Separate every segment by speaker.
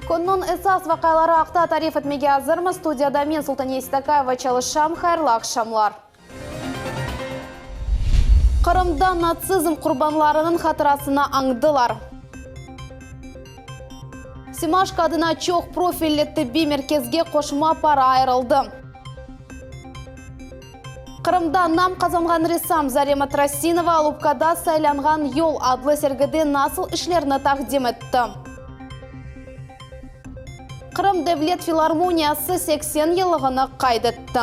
Speaker 1: Künniñ esas vaqiaları aqta tarif etmege azırmız. Studiyada men, Sultaniye Seytakayeva, çalışam. Hayırlı aqşamlar! Qırımda natsizm qurbanlarınıñ hatırasını añdılar. Semaşko adına çoq profilli tibbiy merkezge qoşma para ayırıldı. Qırımda nam qazanğan ressam Zarema Trasinova Alupkada Saylanğan yol adlı sergide nasıl işlerni taqdim etti. Qırım devlet filarmoniyası 80 yıllığını qayd etti.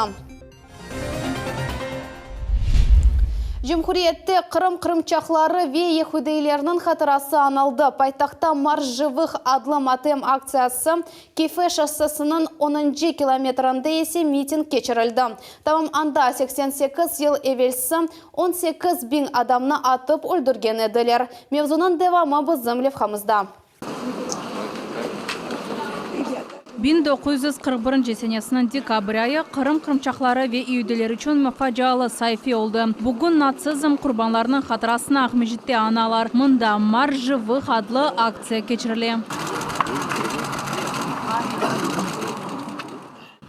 Speaker 1: Cumhuriyette Qırım qırımçaqları ve yehudiylerniñ hatırası añıldı. Paytahtta Marş jivıh adlı matem aktsiyası, Kefe şossesiniñ onuncı kilometrinde ise miting keçirildi. Tamam anda 88 yıl evelsi 18 biñ adamnı atıp öldürgen ediler. Mevzunıñ devamı bizim levhamızda.
Speaker 2: 1941 senesiniñ dekabr ayı Qırım qırımçaqları ve iudiler içün facialı saife oldı. Bugün natsizm qurbanlarınıñ hatırasını Aqmescitte añalar. Mında Marş jivıh adlı aktsiya keçirile.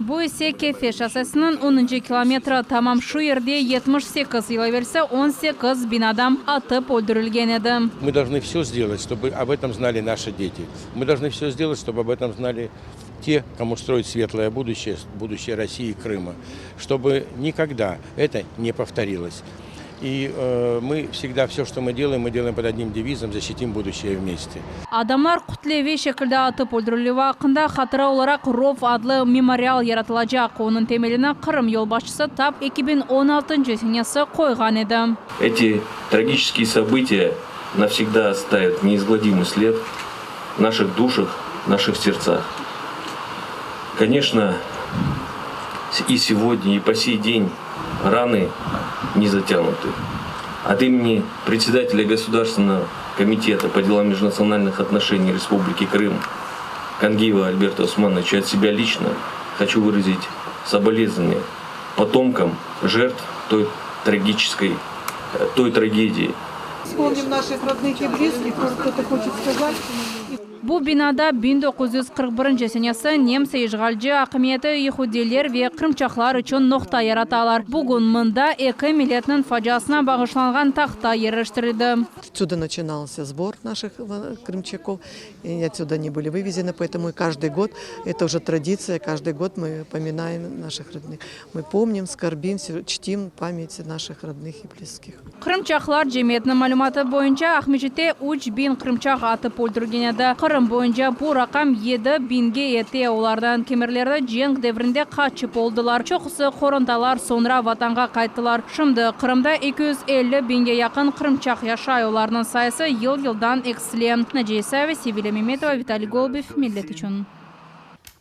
Speaker 2: Bu ise Kefe şossesiniñ onuncı kilometri. Tamam şu yerde 78 yıl evelsi 18 biñ adam atıp öldürilgen edi.
Speaker 3: Мы должны все сделать, чтобы об этом знали наши дети. Мы должны все сделать, чтобы об этом знали те, кому строить светлое будущее, будущее России и Крыма, чтобы никогда это не повторилось. И э, мы всегда все, что мы делаем, мы делаем под одним девизом «Защитим будущее вместе».
Speaker 2: Adamlar kütleviy şekilde atıp öldürilüvi aqqında hatıra olaraq Rov adlı memorial yaratılacaq. Onıñ temelini Qırım yolbaşçısı tap 2016 senesi qoyğan edi.
Speaker 4: Эти трагические события навсегда оставят неизгладимый след в наших душах, в наших сердцах. Конечно, и сегодня, и по сей день раны не затянуты. От имени председателя Государственного комитета по делам межнациональных отношений Республики Крым Кангиева Альберта Османовича от себя лично хочу выразить соболезнования потомкам жертв той трагической, той трагедии.
Speaker 5: Вспомним наших родных и близких, может, кто-то хочет сказать.
Speaker 2: Bu binada 1941 senesi nemse işğalci akimiyeti yehudiyler ve qırımçaqlar içün noqta yaratalar. Bugün mında eki milletniñ faciasına bağışlanğan tahta yerleştirildi.
Speaker 6: Отсюда начинался сбор наших крымчаков, и отсюда они были вывезены, поэтому и каждый год, это уже традиция, каждый год мы поминаем наших родных. Мы помним, скорбим, чтим память наших родных и близких.
Speaker 2: Qırımçaqlar cemiyetiniñ malümatı boyunca Aqmescitte 3000 qırımçaq atıp öldürgen edi. Qırım boyunca bu raqam 7 biñge yete. Olardan kimerleri cenk devrinde qaçıp oldılar. Çoqusı qorantalar soñra vatanğa qayttılar. Şimdi Qırımda 250 biñge yaqın qırımçaq yaşay. Olarnıñ sayısı yıl-yıldan eksile. Naciye İsayeva, Sevilya Memetova, Vitaliy Golubев, Millet içün.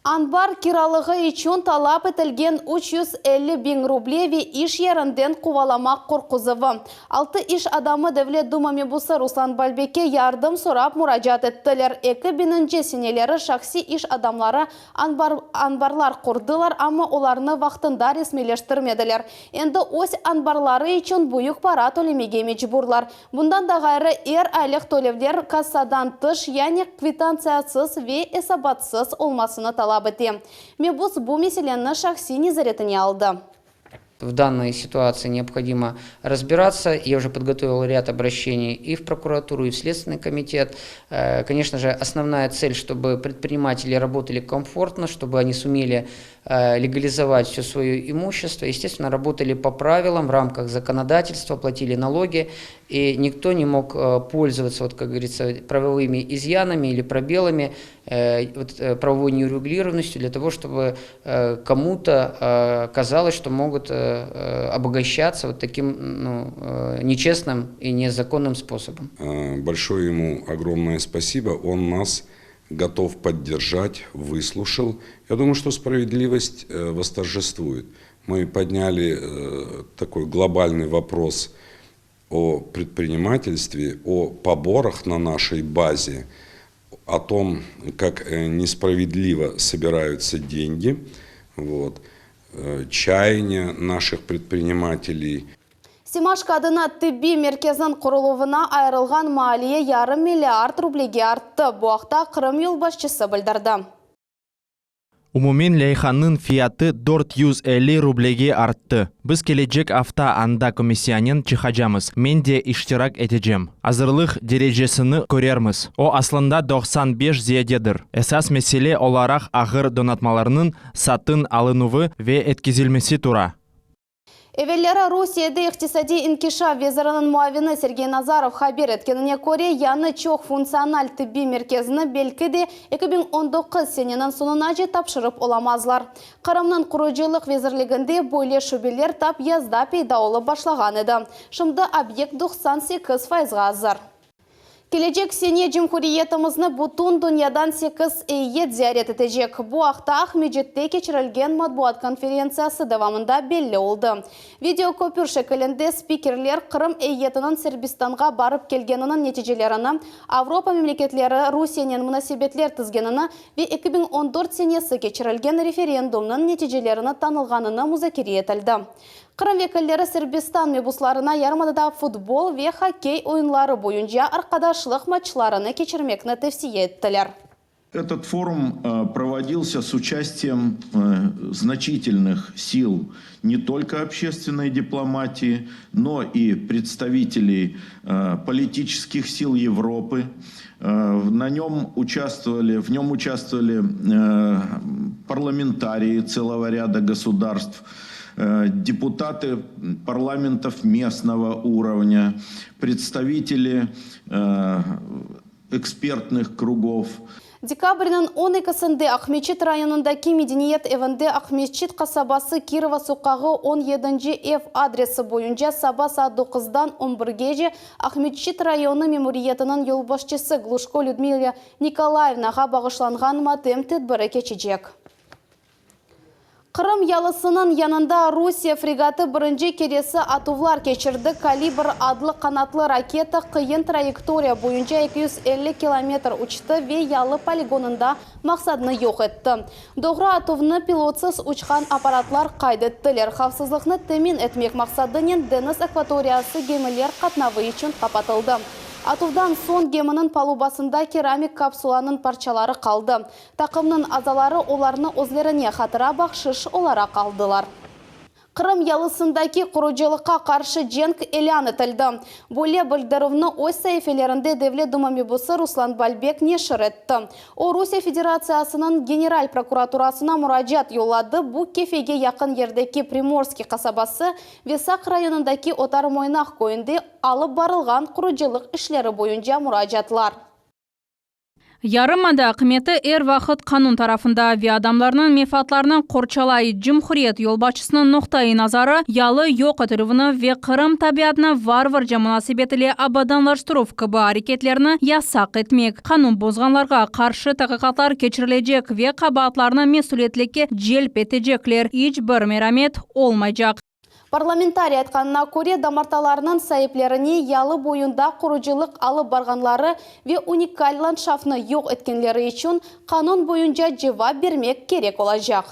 Speaker 1: Anbar kiralığı içün talap etilgen 350 biñ ruble ve iş yerinden quvalamaq qorquzuvı. Altı iş adamı Devlet Duma mebusı Ruslan Balbekke yardım sorap muracaat ettiler. 2000 seneleri şahsiy iş adamları anbar, anbarlar qurdılar, amma olarnı vaqtında resmiyleştirmediler. Endi öz anbarları içün büyük para tölemege mecburlar. Bundan da ğayrı er aylıq tölevler kassadan tış, yani kvitantsiyasız ve esabatsız olmasını talap ete. Mebus bu meseleni şahsiy nezaretine aldı.
Speaker 7: В данной ситуации необходимо разбираться. Я уже подготовил ряд обращений и в прокуратуру, и в Следственный комитет. Конечно же, основная цель, чтобы предприниматели работали комфортно, чтобы они сумели легализовать все свое имущество, естественно, работали по правилам, в рамках законодательства, платили налоги, и никто не мог пользоваться, вот, как говорится, правовыми изъянами или пробелами, вот, правовой неурегулированностью для того, чтобы кому-то казалось, что могут обогащаться вот таким ну, нечестным и незаконным способом.
Speaker 8: Большое ему огромное спасибо. Он нас готов поддержать, выслушал. Я думаю, что справедливость восторжествует. Мы подняли такой глобальный вопрос о предпринимательстве, о поборах на нашей базе, о том, как несправедливо собираются деньги, вот, чаяния наших предпринимателей.
Speaker 1: Semaşko adına tibbiy merkezniñ quruluvına ayırılğan maliye yarım milliard rublege arttı. Bu aqta Qırım yolbaşçısı bildirdi.
Speaker 9: Umumen leyhanıñ fiyatı 450 rublege arttı. Biz kelecek afta anda komissiyanen çıqacamız, men de iştirak etecem. Azırlıq derecesini körermiz, o aslında 95 ziyadedir. Esas mesele olaraq ağır donatmalarnıñ satın alınuvı ve etkizilmesi tura.
Speaker 1: Evelleri Rusiyede iqtisadiy inkişaf veziriniñ muavini Sergey Nazarov haber etkenine köre, yañı çoq funktsional tibbiy merkezini belki de 2019 seneniñ soñunace tapşırıp olamazlar. Qırımnıñ qurucılıq vezirliginde böyle şübeler tap yazda peyda olıp başlağan edi. Şimdi obyekt 98 fayızğa azır. Kelecek sene cumhuriyetimizni bütün dünyadan sekiz eyyet ziyaret etecek. Bu aqta Aqmescitte keçirilgen matbuat konferentsiyası devamında belli oldı. Videoköpür şekilinde spikerler Qırım eyyetiniñ Sırbistanğa barıp kelgeniniñ neticelerini, Avropa memleketleri Rusiyenen munasebetler tizgenini ve 2014 senesi keçirilgen referendumnıñ neticelerini tanılğanını muzakere etildi. Qırım vekilleri Sırbistan mebuslarına yarımadada futbol ve hokkey oyunları boyunca arqadaşlıq matçlarını keçirmekni tevsiye ettiler.
Speaker 10: Этот форум проводился с участием значительных сил не только общественной дипломатии, но и представителей политических сил Европы. На нем участвовали, в нем участвовали парламентарии целого ряда государств, депутаты парламентов местного уровня, представители экспертных кругов.
Speaker 1: Dekabrniñ 12-sinde Aqmeçit rayonındaki Medeniyet evinde Aqmescit qasabası Kirova soqağı 17-nci ev adresi boyunca saba saat doquzdan on birgece Aqmeçit rayonı memuriyetiniñ yolbaşçısı Gluşko Lüdmila Nikolayevnağa bağışlanğan matem tedbiri keçecek. Qırım yalısınıñ yanında Rusiye fregatı birinci keresi atuvlar keçirdi, Kalibr adlı qanatlı raketa qıyın trayektoriya boyunca 250 kilometr uçtı ve yalı poligonında maqsadını yoq etti. Doğru atuvnı pilotsız uçqan apparatlar qayd ettiler. Havfsızlıqnı temin etmek maqsadınen deñiz akvatoriyası gemiler qatnavı içün qapatıldı. Atuvdan soñ geminiñ palubasında keramik kapsulanıñ parçaları qaldı. Taqımnıñ azaları olarnı özlerine hatıra bahşış olaraq aldılar. Qırım yalısındaki qurucılıqqa qarşı cenk ilân etildi. Böyle bildirüvni öz saifelerinde Devlet Duma mebusı Ruslan Balbek neşir etti. O, Rusiye Federatsiyasınıñ General prokuraturasına muracaat yolladı, bu Kefege yaqın yerdeki Primorskiy qasabası ve Saq rayonındaki Otar Moynaq köyünde alıp barılğan qurucılıq işleri boyunca muracaatlar.
Speaker 2: Yarımada akimiyeti er vaqıt qanun tarafında ve adamlarnıñ menfaatlarını qorçalay. Cumhuriyet yolbaşçısınıñ noqta-i nazarı, yalı yoq etilüvini ve Qırım tabiatına varvarca munasebet ile abadanlaştıruv kibi areketlerni yasaq etmek. Qanun bozğanlarğa qarşı taqiqatlar keçirilecek ve qabaatlarnı mesüliyetlikke celp etecekler. İç bir meramet olmaycaq.
Speaker 1: Parlamentariy aytqanına köre, damartalarnıñ saiplerine yalı boyunda qurucılıq alıp barğanları ve unikal landşaftnı yoq etkenleri içün qanun boyunca cevap bermek kerek olacaq.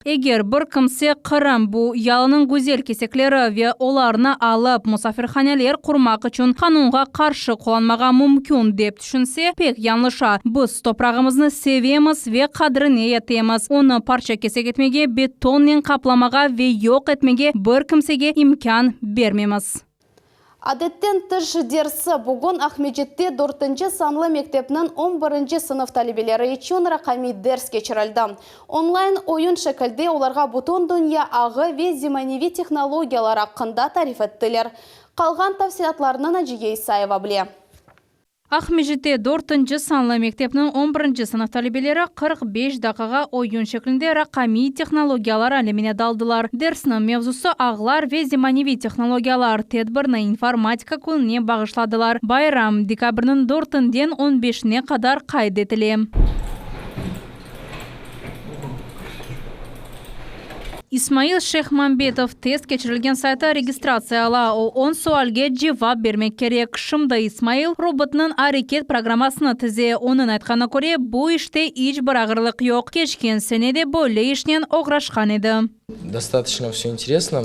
Speaker 2: Eger bir kimse Qırım, bu yalınıñ güzel kesekleri ve olarnı alıp musafirhaneler qurmaq içün qanunğa qarşı qullanmağa mümkün dep tüşünse, pek yañlışa. Biz toprağımıznı sevemiz ve qadrine yetemiz. Onı parça-kesek etmege, betonnen qaplamağa ve yoq etmege bir kimsege imkân bermemiz.
Speaker 1: Adetten tış dersi bugün Aqmescitte dörtünci sanlı mektepniñ on birinci sınıf talebeleri içün raqamiy ders keçirildi. Onlayn oyun şekilde olarğa bütün dünya ağı ve zemaneviy tehnologiyalar aqqında tarif ettiler. Qalğan tafsilâtlarnı Naciye İsayeva bile.
Speaker 2: Aqmescitte dörtünci sanlı mektepniñ on birinci sınıf talebeleri 45 daqiqa oyun şeklinde raqamiy tehnologiyalar alemine daldılar. Dersniñ mevzusı ağlar ve zemaneviy tehnologiyalar. Tedbirni informatika kününe bağışladılar. Bayram dekabrniñ dörtünden on beşine qadar qayd etile. İsmail Şehmambetov test keçirilgen saytta registratsiya ala. O, on sualge cevap bermek kerek. Şimdi İsmail robotnıñ areket programmasını tize. Onıñ aytqanına köre, bu işte iç bir ağırlıq yoq. Keçken sene de böyle işnen oğraşqan edi.
Speaker 11: Dostatoçno vse interesno.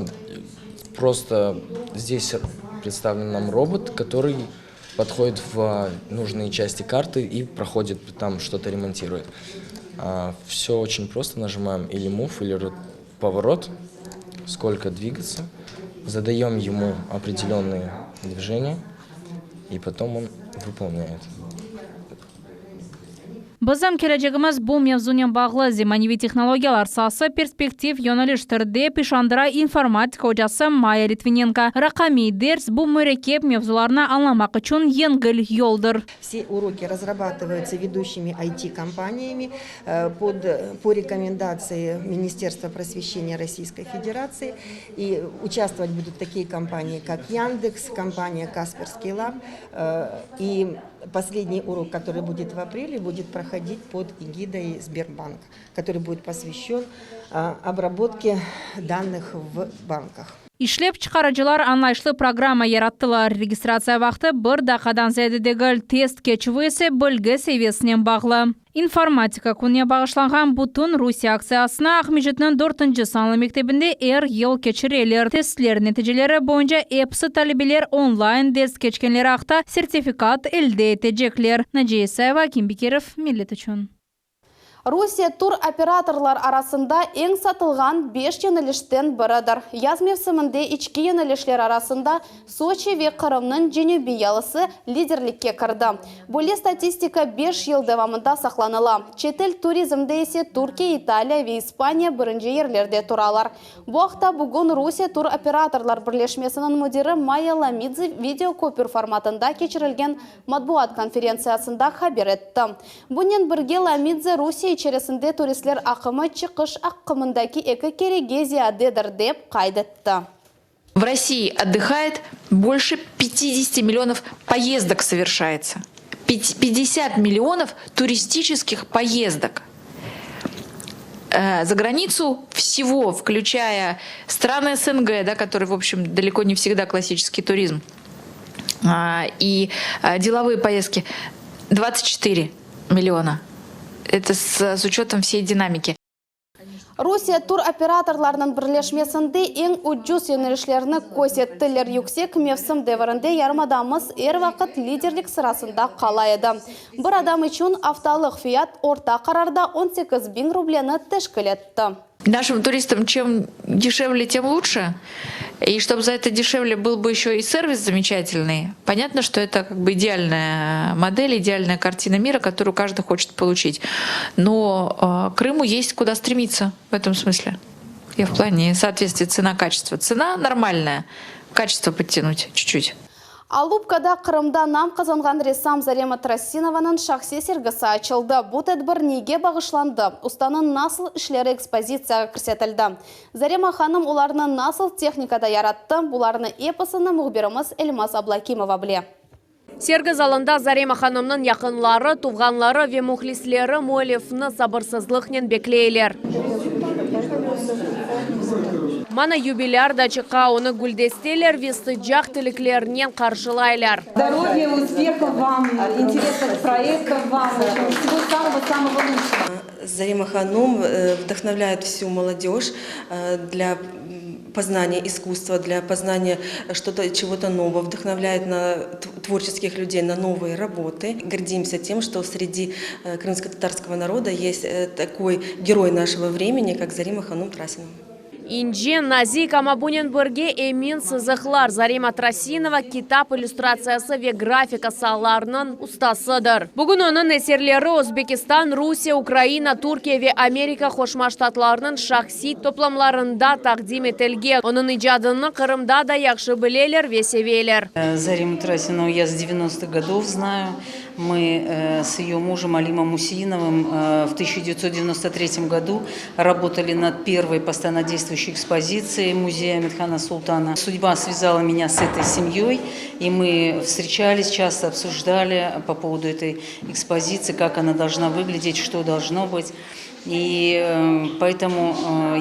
Speaker 11: Просто здесь представлен нам робот, который подходит в нужные части карты и проходит там что-то ремонтирует. Все очень просто, нажимаем или move, или поворот, сколько двигаться, задаем ему определенные движения, и потом он выполняет.
Speaker 2: Bizim kelecegimiz bu mevzunen bağlı zemaneviy tehnologiyalar saası perspektiv yöneliştir, dep işandıra informatika ocası Maya Litvinenko. Raqamiy ders bu mürekkep mevzularnı añlamaq içün yengil yoldır.
Speaker 12: Все уроки разрабатываются ведущими IT-компаниями под, по рекомендации Министерства просвещения Российской Федерации. И участвовать будут такие компании, как Яндекс, компания Касперский Лаб. И последний урок, который будет в апреле, будет проходить под эгидой Сбербанк, который будет посвящен обработке данных в банках.
Speaker 2: İşlep çıqarıcılar añlayışlı programma yarattılar. Registratsiya vaqtı bir daqqadan ziyade degil, test keçüvi ise bilgi seviyesinen bağlı. İnformatika kününe bağışlanğan bütün Rusiye aktsiyasını Aqmescitniñ dörtünci sanlı mektebinde er yıl keçireler. Testler neticeleri boyunca episi talebeler online ders keçkenleri aqta sertifikat elde etecekler. Naciye İsayeva, Akim Bekirov, Millet içün.
Speaker 1: Rusiye tur operatorlar arasında eñ satılğan beş yönelişten biridir. Yaz mevsiminde içki yönelişler arasında Soçi ve Qırımnıñ cenübiy yalısı liderlikke kirdi. Böyle statistika beş yıl devamında saqlanıla. Çetel turizmde ise Türkiye, İtaliya ve İspaniya birinci yerlerde turalar. Bu aqta bugün Rusiye tur operatorlar birleşmesiniñ müdiri Maya Lomidze video köpür formatında keçirilgen matbuat konferentsiyasında haber etti. Bunen birge Lomidze Rusiye içerisinde turistler aqımı çıqış aqımındaki eki kerege ziyadedir, dep qayd etti.
Speaker 13: В России отдыхает больше 50 миллионов поездок совершается. 50 миллионов туристических поездок. За границу всего, включая страны СНГ, да, которые, в общем, далеко не всегда классический туризм, и деловые поездки, 24 миллиона. Это с, с учетом всей динамики.
Speaker 1: Rusiye tur operatorlarınıñ birleşmesinde eñ ucuz yönelişlerni közettiler. Yüksek mevsim devrinde yarımadamız er vaqıt liderlik sırasında qala edi. Bir adam içün aftalıq fiyat orta qararda 18 biñ rubleni teşkil etti.
Speaker 13: Нашим туристам чем дешевле, тем лучше. И чтобы за это дешевле был бы еще и сервис замечательный. Понятно, что это как бы идеальная модель, идеальная картина мира, которую каждый хочет получить. Но Крыму есть куда стремиться в этом смысле. Я в плане соответствия цена-качество. Цена нормальная, качество подтянуть чуть-чуть.
Speaker 1: Alupkada Qırımda nam qazanğan ressam Zarema Trasinovanıñ şahsiy sergisi açıldı. Bu tedbir nege bağışlandı? Ustanıñ nasıl işleri ekspozitsiyağa kirsetildi? Zarema hanım olarnı nasıl tehnikada yarattı? Bularnı episini mühbirimiz Elmaz Ablakimova bile.
Speaker 14: Sergi zalında Zarema hanımnıñ yaqınları, tuvğanları ve mühlisleri müellifni sabırsızlıqnen bekleyler. Mana yubilâr da çıqa, onı güldesteler ve sıcaq tileklernen qarşılaylar.
Speaker 5: Здоровья, успехов вам, интересных проектов вам, всего самого-самого лучшего.
Speaker 15: Зарема Ханум вдохновляет всю молодежь для познания искусства, для познания что-то, чего-то нового, вдохновляет на творческих людей на новые работы. Гордимся тем, что среди крымско-татарского народа есть такой герой нашего времени, как Зарима Ханум Трасинова.
Speaker 14: İnce, nazik, amma bunen birge emin sızıqlar. Zarema Trasinova kitap illüstratsiyası ve grafika saalarınıñ ustasıdır. Bugün onıñ eserleri Özbekistan, Rusiye, Ukraina, Türkiye ve Amerika Qoşma Ştatlarınıñ şahsiy toplamlarında taqdim etilgen. Onıñ icadını Qırımda da yahşı bileler ve seveler.
Speaker 16: Зарему Трасинову я с 90-х годов знаю. Мы с ее мужем Алимом Усеиновым в 1993 году работали над первой постоянно действующей экспозицией музея Амет-Хана Султана. Судьба связала меня с этой семьей, и мы встречались, часто обсуждали по поводу этой экспозиции, как она должна выглядеть, что должно быть. И поэтому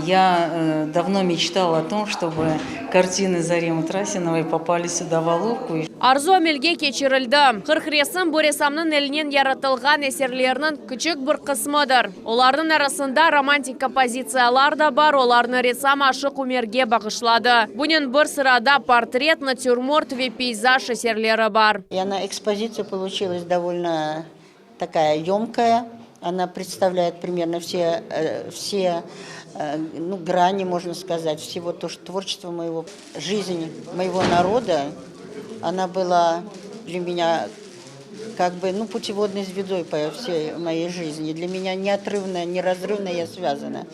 Speaker 16: я давно мечтала о том, чтобы картины Заремы Трасиновой попали сюда в Алупку.
Speaker 14: Arzu amelge keçirildi. 40 resim bu ressamnıñ elinen yaratılğan eserleriniñ küçük bir qısmıdır. Olarnıñ arasında romantik kompozitsiyalar da bar, olarnı ressam Aşıq Umerge bağışladı. Bunen bir sırada portret, natürmort ve peyzaj eserleri bar.
Speaker 17: И она экспозиция получилась довольно такая емкая, она представляет примерно все, все ну, грани, можно сказать, всего то, что творчество моего, жизнь моего народа, она была для меня как бы, ну, путеводной звездой по всей моей жизни. Для меня неотрывно, неразрывно я связана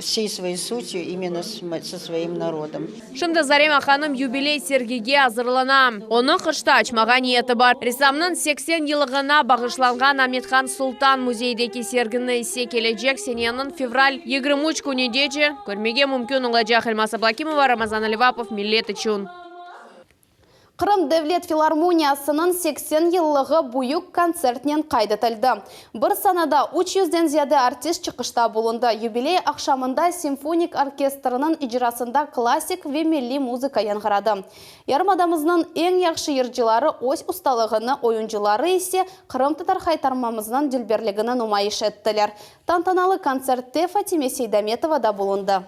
Speaker 17: всей своей сутью именно со своим народом.
Speaker 14: Şimdi Zarema hanım yubiley sergige azırlana. Onı qışta açmağa niyeti bar. Ressamnıñ 80 yıllığına bağışlanğan Amethan Sultan müzeydeki sergini ise kelecek seneniñ fevral 23 künündece körmege mümkün olacaq. Elmaz Ablâkimova, Ramazan Alivapov, Millet içün.
Speaker 1: Qırım devlet filarmoniyasınıñ 80 yıllığı büyük kontsertnen qayd etildi. Bir sanada 300-den ziyade artist çıqışta bulundı. Yubiley aqşamında simfonik orkestriniñ icrasında klassik ve milliy muzıka yañğıradı. Yarımadamıznıñ eñ yahşı yırcıları öz ustalığını, oyuncıları ise qırımtatar haytarmamıznıñ dülberligini numayış ettiler. Tantanalı kontsertte Fatime Seydametova da bulundı.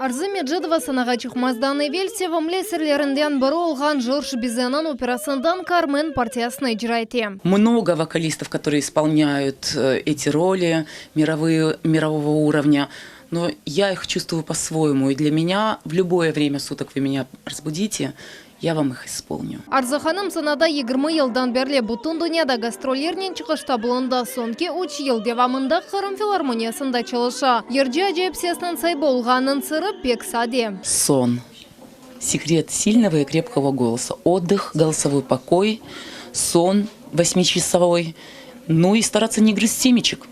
Speaker 18: Arzı Mecidova sanağa çıqmazdan evel sevimli eserlerinden biri olğan Jorj Bizeniñ operasından Karmen partiyasını icra ete.
Speaker 19: Mnogo vokalistov, которые исполняют эти роли мировые, мирового уровня, но я их чувствую по-своему, и для меня в любое время суток вы меня разбудите, Ya vam ih ispolnю.
Speaker 18: Arzı hanım sanada 20 yıldan berli bütün dünyada gastrollernen çıqışta bulundı. Soñki üç yıl devamında Qırım filarmoniyasında çalışa. Yırcı acayip sesniñ saibi olğanınıñ sırı pek sade.
Speaker 19: Сон, секрет сильного и крепкого голоса. Отдых, голосовой покой, сон восьмичасовой, ну и стараться не грызть семечек.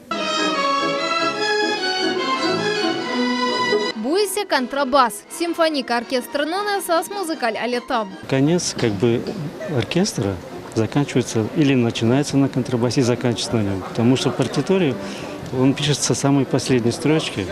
Speaker 18: Bu ise kontrabas, simfonik orkestriniñ esas muzıkal aleti.
Speaker 20: Konец, как бы, оркестра заканчивается или начинается на контрабасе и заканчивается на нем. Потому что в партитуре он пишется самой последней строчки,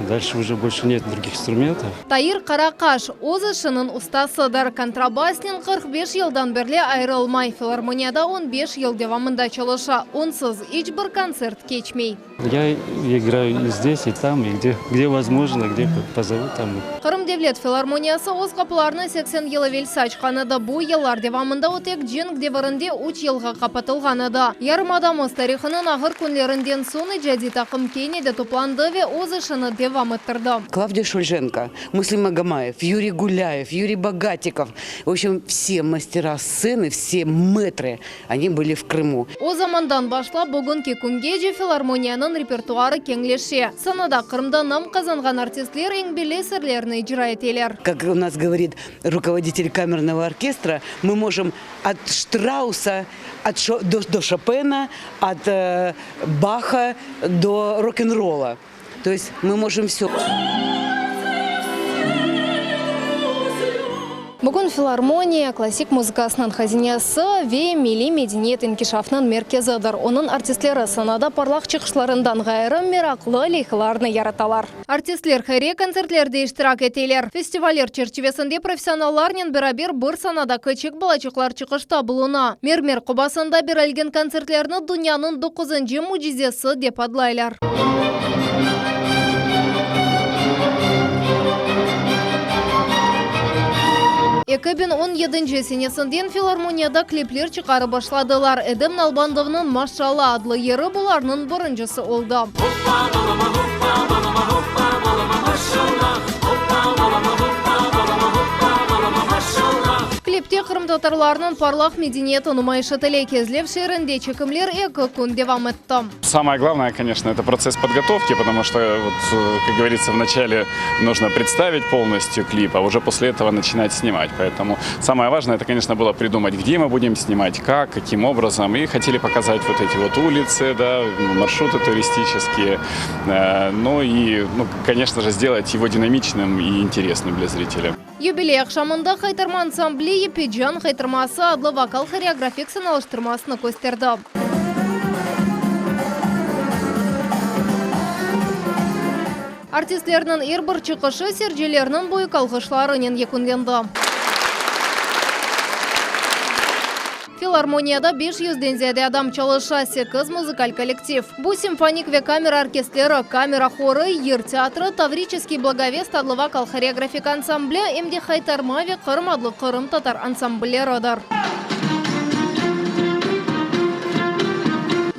Speaker 20: дальше уже больше нет других инструментов.
Speaker 18: Tair Qaraqaş, öz işiniñ ustasıdır. Kontrabasnen 45 yıldan berli ayırılmay. Filarmoniyada 15 yıl devamında çalışa. Onsız iç bir kontsert keçmey.
Speaker 20: Я играю и здесь, и там, и где, где возможно, где позовут, там.
Speaker 18: Qırım devlet filarmoniyası öz qapılarını 80 yıl evelsi açqan edi. Bu yıllar devamında o tek cenk devirinde üç yılğa qapatılğan edi. Yarımadamız tarihınıñ ağır künlerinden soñ icadiy taqım kene de toplandı ve öz işini devam ettirdi.
Speaker 21: Klavdiya Şuljenko, Muslim Magomayev, Yuriy Gulâyev, Yuriy Bogatikov, v obşem, vse mastera stsenı, vse metrı, oni byli v Krımu.
Speaker 18: O zamandan başlap bugünki küngece filarmoniyanıñ repertuarı keñleşe. Sanada Qırımda nam qazanğan artistler eñ belli eserlerini icra eteler.
Speaker 21: Kak u nas govorit rukovoditelь kamernogo orkestra, mı mojım ot Ştrausa ot do Şopena, ot Baha do rok-n-rola. To est mı mojım vsö.
Speaker 18: Bugün filarmoniya, klassik muzıkasınıñ hazinesi ve milliy medeniyet inkişafınıñ merkezidir. Onıñ artistleri sanada parlaq çıqışlarından ğayrı, meraqlı leyhalarnı yaratalar. Artistler hayriye kontsertlerde iştirak eteler. Festivaller çerçivesinde professionallarnen beraber bir sanada kiçik balaçıqlar çıqışta buluna. Mermer qobasında berilgen kontsertlerni dünyanıñ doquzıncı mücizesi dep adlaylar. 2017 senesinden filarmoniyada klipler çıqarıp başladılar. Edem Nalbandovnıñ Maşalla adlı yırı bularnıñ birincisi oldı. Klipte qırımtatarlarnıñ parlaq medeniyeti numayış etile. Kezlev şeerinde çekimler eki kün devam etti.
Speaker 22: Самое главное, конечно, это процесс подготовки, потому что, вот, как говорится, вначале нужно представить полностью клип, а уже после этого начинать снимать. Поэтому самое важное, это, конечно, было придумать, где мы будем снимать, как, каким образом. И хотели показать вот эти вот улицы, да, маршруты туристические. Ну и, ну, конечно же, сделать его динамичным и интересным для зрителя.
Speaker 18: Yubiley aqşamında Haytarma ansambli Yepecan haytarması adlı vokal-horeografik sanalaştırmasını kösterdi. Artistlerniñ er bir çıqışı seyircilerniñ büyük alğışlarınen yekünlendi. Filarmoniyada beş yüzden ziyade adam çalışa, sekiz muzıkal kollektiv. Bu simfonik ve kamera orkestrleri, kamera horı, yır teatrı, Tavriçeskiy blagovest adlı vokal-horeografik ansambli, em de Haytarma ve Qırım adlı qırımtatar ansamblleridir.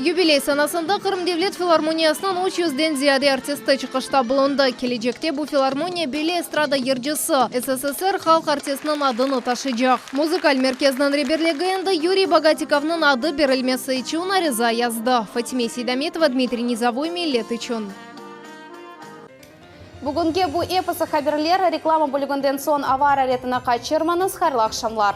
Speaker 18: Yubiley sanasında Qırım devlet filarmoniyasınıñ üç yüzden ziyade artisti çıqışta bulundı. Kelecekte bu filarmoniya belli estrada yırcısı, SSSR halq artistiniñ adını taşıycaq. Muzıkal merkezniñ reberligi endi Yuriy Bogatikovnıñ adı berilmesi içün ariza yazdı. Fatime Seydametova, Dmitriy Nizovoy, Millet içün.
Speaker 1: Bugünge bu episi haberler. Reklama bölüginden soñ ava araretini qaçırmañız. Hayırlı aqşamlar!